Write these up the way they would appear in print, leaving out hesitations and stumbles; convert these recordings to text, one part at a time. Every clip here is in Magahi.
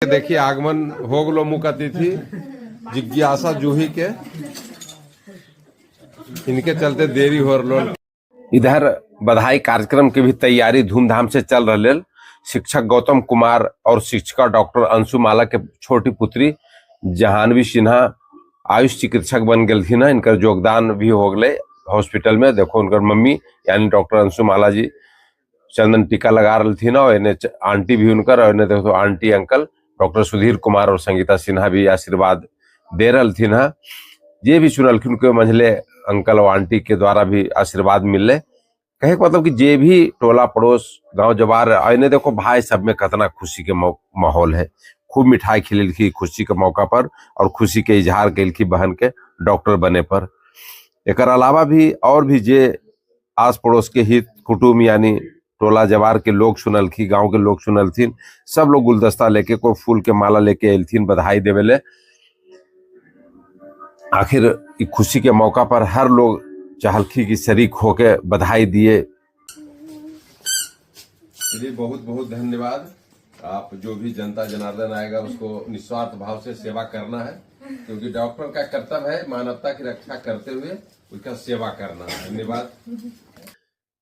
देखिए आगमन हो गलो मुख्य अतिथि जिज्ञासा जूही के, इनके चलते देरी हो रहा। इधर बधाई कार्यक्रम के भी तैयारी धूमधाम से चल रहा। शिक्षक गौतम कुमार और शिक्षिका डॉक्टर अंशुमाला के छोटी पुत्री जहानवी सिन्हा आयुष चिकित्सक बन गई ना, इनका योगदान भी हो गए हॉस्पिटल में। देखो उनकर मम्मी यानी डॉक्टर अंशुमाला जी चंदन टीका लगा रही थी ना, और इन्हें आंटी भी उनकर, और इन्हें देखो aunty uncle doctor Sudhir Kumar और संगीता सिन्हा भी आशीर्वाद दे रही थी ना। ये भी चुनलखिन के मंझले अंकल और आंटी के द्वारा भी आशीर्वाद मिलले। कहे के मतलब कि जे भी टोला पड़ोस गांव जवार इन्हें देखो भाई सब में कितना खुशी के माहौल है। खूब मिठाई खिलेलखी खुशी के मौका पर और खुशी के इजहार कैलखी बहन के डॉक्टर बने पर। एकर अलावा भी और भी जे आस पड़ोस के हित कुटुम्ब यानी टोला जवार के लोग सुनलखी, गांव के लोग सुनलथिन, सब लोग गुलदस्ता लेके कोई फूल के माला लेके एलथिन बधाई देवे ले। आखिर इ खुशी के मौका पर हर लोग चाहलखी की शरीक होके बधाई दिए। चलिए बहुत बहुत धन्यवाद। आप जो भी जनता जनार्दन आएगा उसको निस्वार्थ भाव से सेवा करना है, क्योंकि डॉक्टर का कर्तव्य है मानवता की रक्षा करते हुए उसका सेवा करना। धन्यवाद।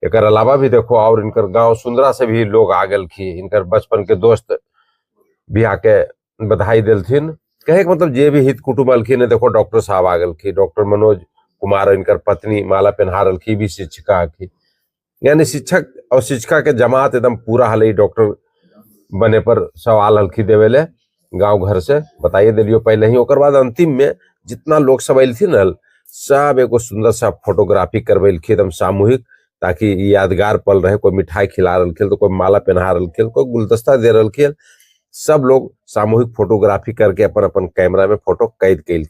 एकर अलावा भी देखो और इनकर गांव सुंदरा से भी लोग आ गलखी, इनकर बचपन के दोस्त भी आके बधाई दिलथिन। कहे के मतलब जे भी हित कुटुम्ब अलखिन, देखो डॉक्टर साहब आ गलखी, डॉक्टर मनोज कुमार इनकर पत्नी माला पेन्हा रलखी, भी शिक्षिका हखी, यानी शिक्षक और शिक्षिका के जमात एकदम पूरा हले डॉक्टर बने पर सवाल हलखी देवे ले गांव घर से बताइए दिलियो पहले ही। ओकर बाद अंतिम में जितना लोग सब अयलथिन हल सब एगो सुंदर सा फोटोग्राफी करवेलखिन एकदम सामूहिक, ताकि ई यादगार पल रहे। कोई मिठाई खिला रलखिन तो कोई माला पहना रलखिन, कोई गुलदस्ता दे रलखिन। सब लोग सामूहिक फोटोग्राफी करके अपन अपन कैमरा में फोटो कैद कैलखिन।